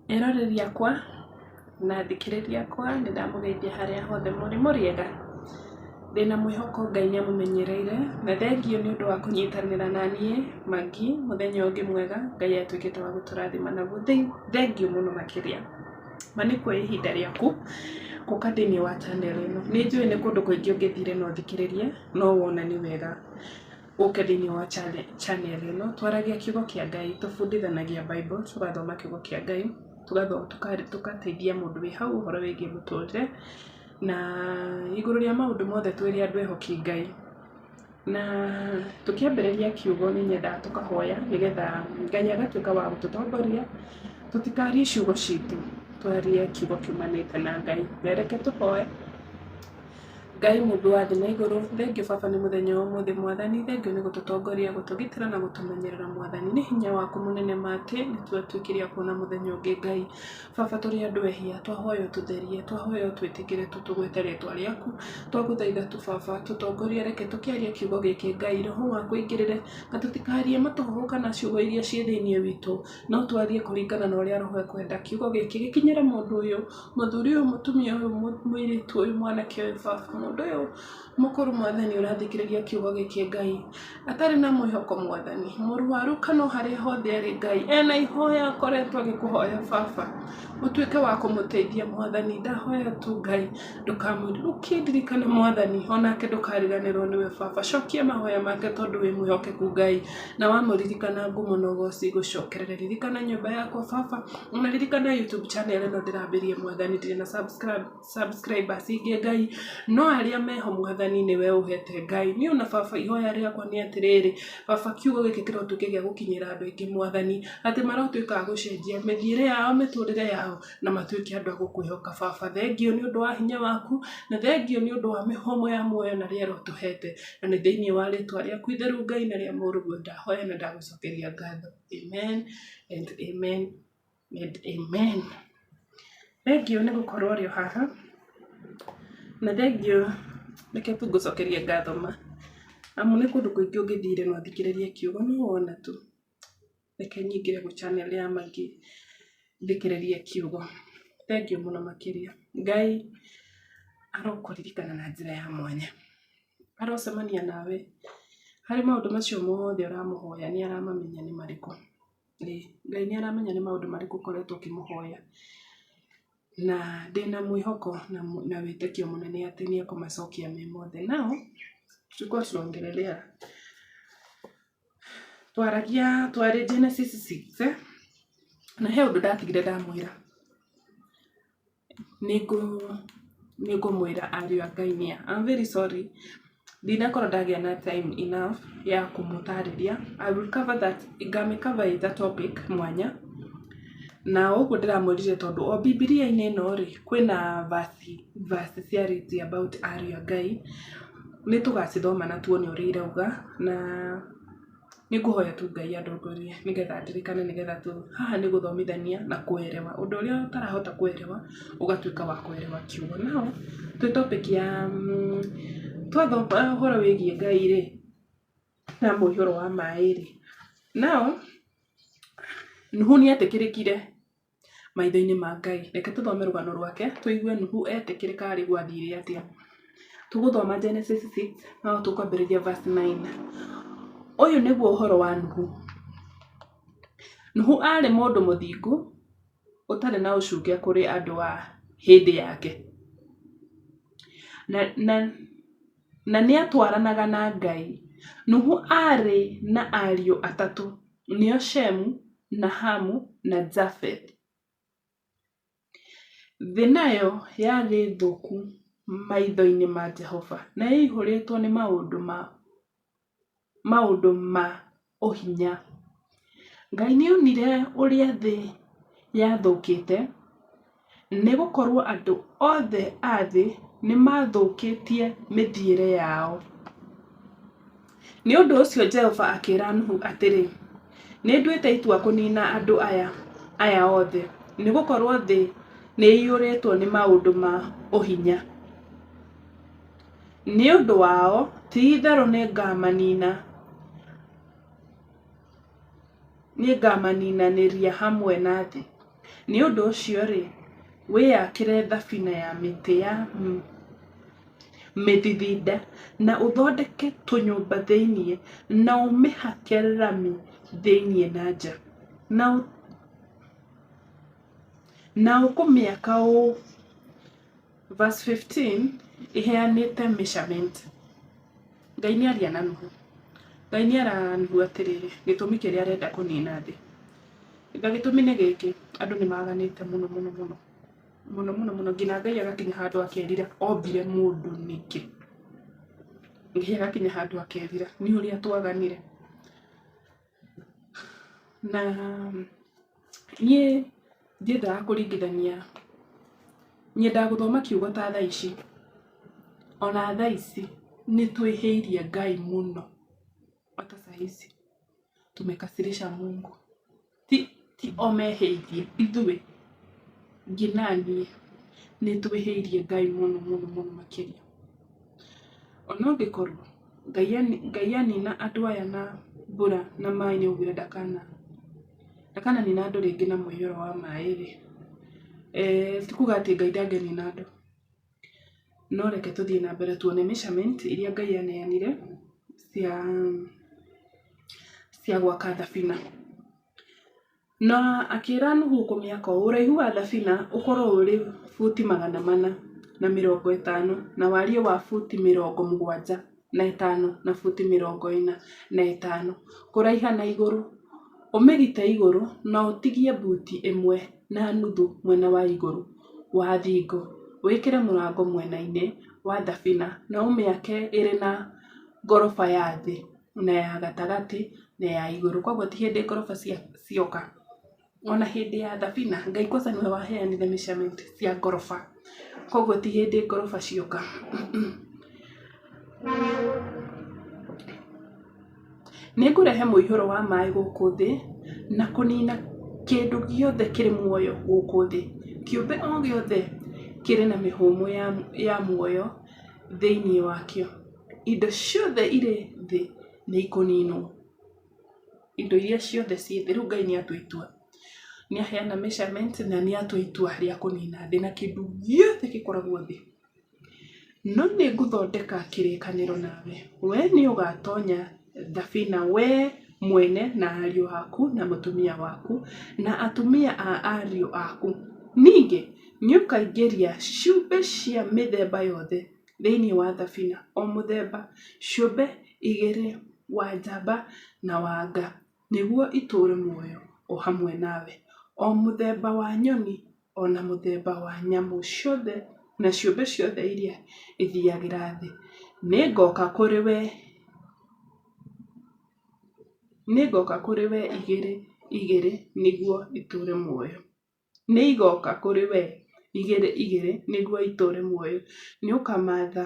Eroreri akwa na athikĩrĩria akwa nĩ ndamũgeithia harĩa hothe mũrĩ, mũrĩega? Ndĩna mwĩhoko Ngai nĩ amũmenyereire na thengiũ nĩ ũndũ wa kũnyitanĩra na niĩ Maggie mũthenya ũngĩ mwega Ngai atuĩkĩte wa gũtũrathima naguo. Thengiũ mũno makĩria. Ma nĩ kuoya ihinda rĩaku gũka thĩinĩ wa channel ĩno. Nĩ njũĩ nĩ kũndũ kũingĩ ũngĩthire na ũthikĩrĩrie no wona nĩ wega ũke thĩinĩ wa channel ĩno. Twaragia kiugo kĩa Ngai, tũbundithanagia Bible, tũgathoma kiugo kĩa Ngai, tũgateithia mũndũ wĩ hau ũhoro wĩgiĩ mũtũrĩre, na igũrũ rĩa maũndũ mothe twĩrĩ andũ ehoki Ngai. Na tũkĩambĩrĩria kiugo nĩ nyendaga tũkahoya nĩgetha Ngai agatuĩka wa gũtũtongoria, tũtikarie ciugo citũ, twarie kiugo kiumanĩte na Ngai. Na reke tũhoe. Ngai mũmbi wa thĩ na igũrũ, thengiũ baba nĩ mũthenya wa ũmũthĩ mwathani, thengiũ nĩ gũtũtongoria, gũtũgitĩra na gũtũmenyerera mwathani. Nĩ hinya waku mũnene ma atĩ nĩ twatuĩkire a kuona mũthenya ũngĩ Ngai. Baba tũrĩ andũ ehia, twahoya ũtũtherie, twahoya ũtwĩtĩkĩre tu tũgwete rĩtwa rĩaku, twagũthaitha tu baba tũtongorie, reke tũkĩaria kiugo gĩkĩ Ngai, roho waku aingĩrĩre na tũtikarie matũhũhũ kana ciugo iria ciĩ thĩiniĩ witũ, no twarie kũringana na ũrĩa roho ekwenda. Kiugo gĩkĩ gĩkinyĩre mũndũ ũyũ, mũthuri ũyũ, mũtumia ũyũ, mũirĩtu ũyũ, mwanake ũyũ, baba, mũndũ ũyũ mũkũrũ mwathani ũrathikĩrĩria kiugo gĩkĩ Ngai, atarĩ na mwĩhoko mwathani, mũrwaru kana o harĩa hothe arĩ Ngai, ena ihoya akoretwo agĩkũhoya baba, ũtuĩke wa kũmũteithia mwathani, ndahoya tu Ngai ũkĩndirikane mwathani, onake ndũkariganĩrwo nĩwe baba, cokia mahoya make tondũ wĩ mwĩhokeku Ngai, na wamũririkana ngumo na ũgoci igũcokerere, ririkana nyũmba yakwa baba, ona ririkana YouTube channel ĩno ndĩrambĩrĩria mwathani, ndirĩ na subscribers aingĩ Ngai, no arĩa meho mwathani nĩwe ũhete Ngai. Niĩ ona baba ihoya rĩakwa nĩ atĩrĩrĩ, baba kiugo gĩkĩ kĩrotuĩka gĩa gũkinyĩra andũ aingĩ mwathani, atĩ marotuĩka a gũcenjia mĩthiĩre yao, mĩtũrĩre yao, na matuĩke andũ a gũkwĩhoka baba. Thengiũ nĩ ũndũ wa hinya waku, na thengiũ nĩ ũndũ wa mĩhũmũ ya muoyo na rĩera ũtũhete, na nĩ thĩiniĩ wa rĩtwa rĩaku itheru Ngai na rĩa mũrũguo ndahoya na ndagũcokeria ngatho. Amen and amen and amen. Thengiũ nĩ gũkorwo ũrĩ o haha, na thengiũ reke tu ngũcokerie ngatho ma, amu nĩ kũndũ kũingĩ ũngĩthire na ũthikĩrĩrie kiugo no wona tu, reke nyingĩre gwĩ channel ya Maggie thikĩrĩrie kiugo. Thengiũ mũno makĩria. Ngai arokũririkana na njĩra ya mwanya, arocemania nawe harĩ maũndũ macio mothe ũramũhoya nĩ aramamenya nĩ marĩkũ. Ĩĩ Ngai nĩ aramenya nĩ maũndũ marĩkũ ũkoretwo ũkĩmũhoya, na ndĩna mwĩhoko na wĩtĩkio mũnene atĩ nĩ ekũmacokia me mothe. Now tulikuwa tunaongelelea twaragia twarĩ Genesis 6 eh, na he ũndũ ndatigire ndamwĩra. Nĩngũmwĩra ariũ a Ngai nĩa. I'm very sorry ndinakorwo ndagĩa na time enough ya kũmũtarĩria. I will cover that, ngamĩ cover ĩ ta topic mwanya. Na ũguo ndĩramwĩrire tondũ o Bibilia-inĩ ĩno rĩ, kwĩna verse, verse ciarĩtie about ariũ a Ngai. Nĩ tũgacithoma na tuone ũrĩa irauga na Nĩ ngũhoya tu Ngai andongorie nĩgetha ndirikane nĩgetha tu, haha nĩ gũthomithania na kũerewa. Ũndũ ũrĩa ũtarahota kũerewa, ũgatuĩka wa kũerewa kiugo. Now, twĩ topic ya twathoma ũhoro wĩgiĩ Ngai rĩ, na mũihũro wa maĩ rĩ, now, Nuhu nĩ etĩkĩrĩkire maitho-inĩ ma Ngai. Reke tũthome rũgano rwake tũigue Nuhu etĩkĩrĩka rĩ gwathire atĩa. Tũgũthoma Genesis 6 no tũkwambĩrĩria verse 9. Ũyũ nĩguo ũhoro wa Nuhu. Nuhu aarĩ mũndũ mũthingu ũtarĩ na ũcuke kũrĩ andũ a hĩndĩ yake. Na, na, na nĩatwaranaga na Ngai. Nuhu aarĩ na ariũ atatũ, nĩo Shemu, na Hamu, na Jafethu. Thĩ nayo yarĩ thũku maitho-inĩ ma Jehova, na yaihũrĩtwo nĩ maũndũ ma ũhinya. Ngai nĩonire ũrĩa thĩ yathũkĩte, nĩgũkorwo andũ othe a thĩ nĩmathũkĩtie mĩthiĩre yao. Nĩ ũndũ ũcio Jehova akĩra Nuhu atĩrĩ, Nĩ nduĩte itua kũniina andũ aya othe, nĩ gũkorũo thĩ nĩ ĩiyũrĩtwo nĩ maũndũ ma ũhinya. Nĩ ũndũ wao, ti-itherũ nĩ ngamaniinanĩria hamwe na thĩ. Nĩ ũndũ ũcio-rĩ, wĩyakĩre thabina ya mĩtĩ ya mĩthithinda na ũthondeke tũnyũmba thĩinĩ, na ũmĩhake rami thĩinĩ na nja. Na ũkũmĩaka ũũ, Verse 15 ĩheanĩte measurement. Ngai nĩ aria na Nuhu. Ngai nĩ era Nuhu atĩrĩrĩ, gĩtũmi kĩrĩa arenda kũnina thĩ. Na gĩtũmi nĩ gĩkĩ, andũ nĩ maganĩte mũno mũno mũno. Mũno mũno mũno nginya Ngai agakinya handũ akerira ombire mũndũ nĩkĩ. Ngai agakinya handũ akerira nĩ ũrĩa twaganire. Na niĩ ndiendaga kũringithania, nyendaga gũthoma kiugo ta thaa ici. Ona thaa ici nĩ twĩhĩirie Ngai mũno ota saa ici tumekasirisha Mungu. Ti o mehĩirie, ithuĩ nginya niĩ nĩ twĩhĩirie Ngai mũno mũno mũno makĩria. Ona ũngĩkorwo Ngai anina andũ aya na mbura na maĩ nĩ augire ndakananina andũ rĩngĩ na mũiyũro wa maĩ rĩ, ti kuga atĩ Ngai ndangĩnina andũ. No reke tũthiĩ na mbere tuone measurement iria Ngai aneanire cia gwaka thabina. Na akĩra Nuhu kũmĩaka ũũ, ũraihu wa thabina ũkorũo ũrĩ futi 450, na wariĩ wa futi 75 na futi 45 kũraiha na igũrũ. Ũmĩgite igũrũ na ũtigie buti 1.5 mwena wa igũrũ wa thingo. Wĩkĩre mũrango mwena-inĩ wa thabina na ũmĩake ĩrĩ na ngoroba ya thĩ na ya gatagatĩ na ya igũrũ. Koguo ti hĩndĩ ngoroba cioka. Ona hĩndĩ ya thabina, Ngai kwanza nĩwe waheanire measurement cia ngoroba. Koguo ti hĩndĩ ngoroba cioka. Nĩngũrehe mũiyũro wa maĩ gũkũ thĩ na kũniina kĩndũ gĩothe kĩrĩ muoyo gũkũ thĩ, kĩũmbe o gĩothe kĩrĩ na mĩhũmũ ya muoyo thĩinĩ wakĩo. Indo ciothe irĩ thĩ nĩ ikũniinwo. Indo iria ciothe ciĩ thĩ. Rĩu Ngai nĩ atua itua. Nĩ aheana measurement na nĩ atua itua rĩa kũnina thĩ na kĩndũ gĩothe gĩkoragwo thĩ. No nĩ ngũthondeka kĩrĩkanĩro nawe, wee nĩ ũgaatonya thabina, wee mwene na ariũ aku na mũtumia waku na atumia a ariũ aku. Ningĩ nĩ ũkaingĩria ciũmbe cia mĩthemba yothe thĩinĩ wa thabina, o mũthemba ciũmbe igĩrĩ, wa njamba na wa nga, nĩguo itũũre muoyo o hamwe nawe, o mũthemba wa nyoni o na mũthemba wa nyamũ ciothe na ciũmbe ciothe iria ithiagĩra thĩ. Nĩngoka kũrĩ we, nĩngoka kũrĩ we igĩrĩ igĩrĩ nĩguo itũũre muoyo. Nĩigoka kũrĩ we igĩrĩ igĩrĩ nĩguo itũũre muoyo. Nĩũkamatha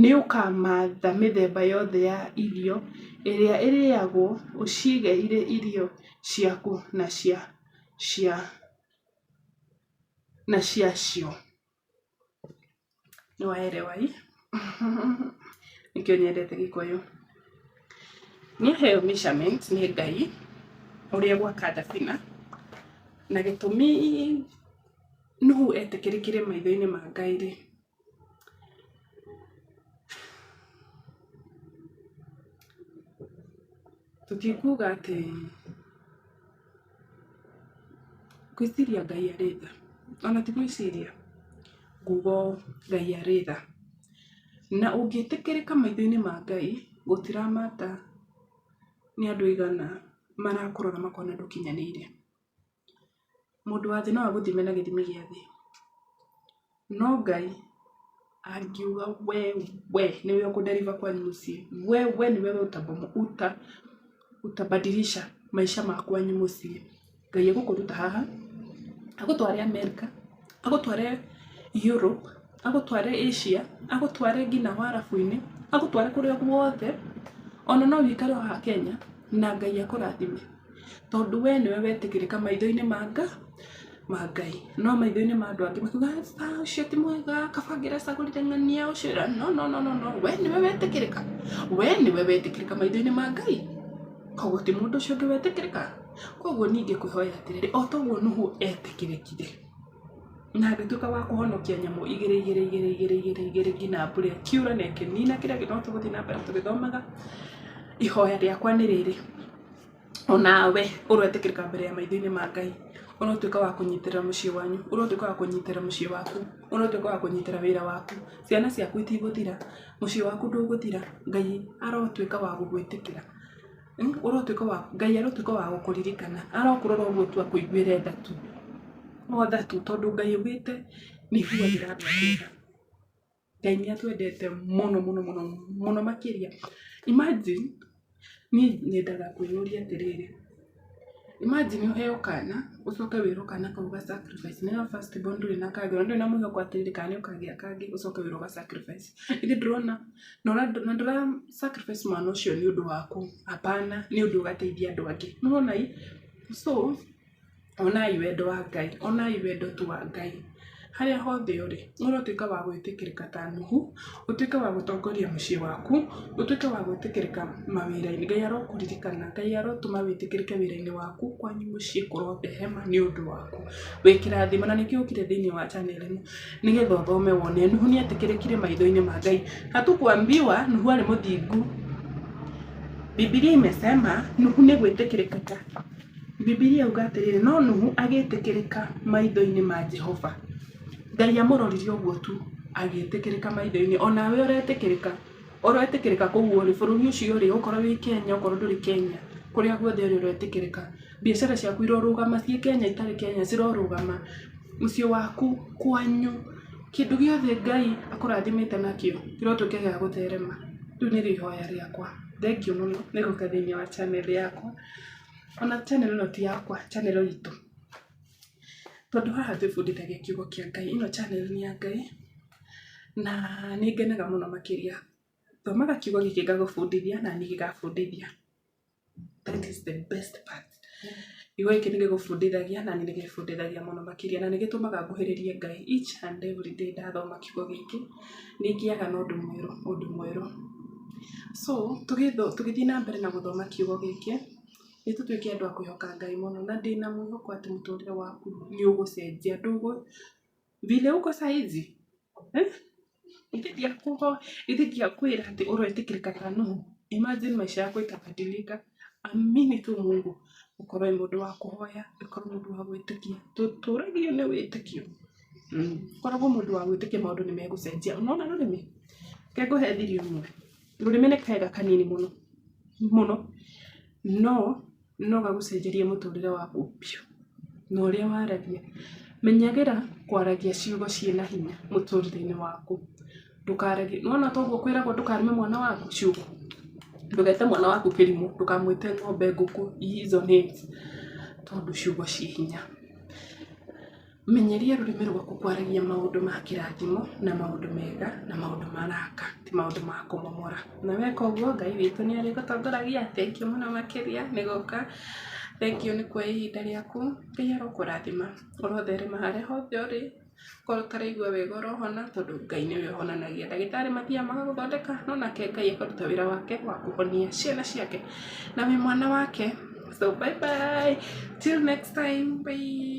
Nĩũkamatha mĩthemba yothe ya irio ĩrĩa ĩrĩagwo, ũciige irĩ irio ciaku na ciacio. Nĩwaelewa ĩ? Nĩkĩo nyendete Gĩkũyũ. Nĩaheo measurement nĩ Ngai ũrĩa gwaka thabina, na gĩtũmi Nuhu etĩkĩrĩkire maitho-inĩ ma Ngai rĩ, Tũtikuga atĩ ngwĩciria Ngai arĩ tha, ona ti gwĩciria, nguga ũũ Ngai arĩ tha. Na ũngĩtĩkĩrĩka maitho-inĩ ma Ngai, gũtira matter nĩ andũ aigana marakũrora makona ndũkinyanĩire. Mũndũ wa thĩ no agũthime na gĩthimi gĩa thĩ, no Ngai angiuga we we nĩwe ũkũ deliver kwanyu mũciĩ, we we nĩwe utabadilisha maisha ma kwanyu mũciĩ, Ngai egũkũruta haha, agũtware America, agũtware Europe, agũtware Asia, agũtware nginya warabu-inĩ, agũtware kũrĩa guothe, ona no ũikare o haha Kenya na Ngai akũrathime. Tondũ we nĩwe wetĩkĩrĩka maitho-inĩ ma Ngai, no maitho-inĩ ma andũ angĩ makiuga aca ũcio ti mwega, kaba angĩracagũrire ng'ania ũcio, no no no no we nĩwe wetĩkĩrĩka, we nĩwe wetĩkĩrĩka maitho-inĩ ma Ngai, koguo ti mũndũ ũcio ũngĩ wetĩkĩrĩka. Koguo niĩ ingĩkwĩhoya atĩrĩrĩ, o ta ũguo Nuhu etĩkĩrĩkire na agĩtuĩka wa kũhonokia nyamũ igĩrĩ igĩrĩ igĩrĩ igĩrĩ igĩrĩ igĩrĩ nginya mbura ĩkiura na ĩkĩnina kĩrĩa no tũgũthiĩ na mbere tũgĩthomaga, ihoya rĩakwa nĩ rĩrĩ, onawe ũroetĩkĩrĩka mbere ya maitho-inĩ ma Ngai, ũrotuĩka wa kũnyitĩrĩra mũciĩ wanyu, ũrotuĩka wa kũnyitĩrĩra mũciĩ waku, ũrotuĩka wa kũnyitĩrĩra wĩra waku, ciana ciaku itigũthira, mũciĩ waku ndũgũthira, Ngai arotuĩka wa gũgwĩtĩkĩra. Ũrotuĩka wa, Ngai arotuĩka wa gũkũririkana, arokũrora ũguo tu akũiguĩre tha tu, o tha tu, tondũ Ngai augĩte nĩ aiguagĩra andũ ake tha. Ngai nĩ atwendete mũno mũno mũno mũno makĩria. Imagine, niĩ nyendaga kwĩyũria atĩrĩrĩ, imagine ũheo kana, ũcoke wĩrwo kana kau ga sacrifice, nĩwe first born ndũrĩ na kangĩ, na ndũrĩ na mwĩhoko atĩrĩrĩ kana nĩ ũkagĩa kangĩ, ũcoke wĩrwo ga sacrifice. Githĩ ndũrona na ndũra sacrifice mwana ũcio nĩ ũndũ waku, hapana, nĩ ũndũ ũgateithia andũ angĩ. Nĩ wona ĩ? So, onai wendo wa Ngai, onai wendo tu wa Ngai. Harĩa hothe ũrĩ, ũrotuĩka wa gwĩtĩkĩrĩka ta Nuhu, ũtuĩke wa gũtongoria mũciĩ waku, ũtuĩke wa gwĩtĩkĩrĩka mawĩra-inĩ. Ngai arokũririkana, Ngai arotũma wĩtĩkĩrĩke wĩra-inĩ waku, kwanyu mũciĩ kũrotherema nĩ ũndũ waku. Wĩ kĩrathimo na nĩkĩo ũkire thĩiniĩ wa channel ĩno. Nĩgetha ũthome wone Nuhu nĩ etĩkĩrĩkire maitho-inĩ ma Ngai. Hatukuambiwa Nuhu arĩ mũthingu. Bibilia imesema Nuhu nĩ gwĩtĩkĩrĩka ta Bibilia yauga atĩrĩrĩ, no Nuhu agĩtĩkĩrĩka maitho-inĩ ma Jehova. Ngai amũrorire ũguo tu agĩtĩkĩrĩka maitho-inĩ. Onawe ũretĩkĩrĩka, ũretĩkĩrĩka kũu ũrĩ, bũrũri ũcio ũrĩ, okorwo wĩ Kenya, okorwo ndũrĩ Kenya, kũrĩa guothe ũrĩ ũretĩkĩrĩka. Biacara ciaku irorũgama ciĩ Kenya itarĩ Kenya cirorũgama. Mũciĩ waku, kwanyu, kĩndũ gĩothe Ngai akũrathimĩte nakĩo kĩrotuĩka gĩa gũtherema. Rĩu nĩrĩo ihoya rĩakwa. Thengiũ mũno nĩ gũka thĩiniĩ wa channel yakwa. Ona channel ĩno ti yakwa, channel itũ. Tondũ haha twĩbundithagia kiugo kĩa Ngai. Ĩno channel nĩ ya Ngai na nĩ ngenaga mũno makĩria. Thomaga kiugo gĩkĩ ngagũbundithia na niĩ gĩgabundithia. That is the best part. Kiugo gĩkĩ nĩ gĩgũbundithagia na niĩ nĩ gĩbundithagia mũno makĩria na nĩ gĩtũmaga nguhĩrĩrie Ngai each and every day ndathoma kiugo gĩkĩ, nĩ ngĩaga na ũndũ mwerũ ũndũ mwerũ. So tũgĩthiĩ na mbere na gũthoma kiugo gĩkĩ, nĩ tũtuĩke andũ a kwĩhoka Ngai mũno na ndĩna mwĩhoko atĩ mũtũrĩre waku nĩ ũgũcenjia ndũgũ vile uko saa hizi eh? Githĩ ndiakwĩra atĩ ũretĩkĩrĩka ta Nuhu? Imagine maisha yako itabadilika. Amini tu Mungu. Ũkorwo wĩ mũndũ wa kũhoya, ũkorwo mũndũ wa gwĩtĩkia. Tũtũragio nĩ wĩtĩkio. Koragwo mũndũ wa gwĩtĩkia maũndũ nĩ megũcenjia. Nĩwona rũrĩmĩ? Reke ngũhe thiri ĩmwe. Rũrĩmĩ nĩ kega kanini mũno, mũno. No no gagũcenjerie mũtũrĩre waku biũ na ũrĩa waragia. Menyagĩra kwaragia ciugo ciĩna hinya mũtũrĩre-inĩ waku. Ndũkaragie, nĩwona ta ũguo kwĩragwo ndũkarume mwana waku ciugo, ndũgete mwana waku kĩrimũ, ndũkamwĩte ng'ombe, ngũkũ, hizo names tondũ ciugo ciĩ hinya. Menyeria rũrĩmĩ rwaku kwaragia maũndũ ma kĩrathimo na maũndũ mega na maũndũ maraka ti maũndũ ma kũmomora. Na weka ũguo Ngai witũ nĩ arĩgũtongoragia. Thengiũ mũno makĩria nĩ gũka, thengiũ nĩ kuoya ihinda rĩaku. Ngai arokũrathima, ũrotherema harĩa hothe ũrĩ, okorwo ũtaraigua wega ũrohona tondũ Ngai nĩwe ũhonanagia. Ndagĩtarĩ mathiaga magagũthondeka no nake Ngai akaruta wĩra wake wa kũhonia ciana ciake na wĩ mwana wake. So bye bye till next time, bye.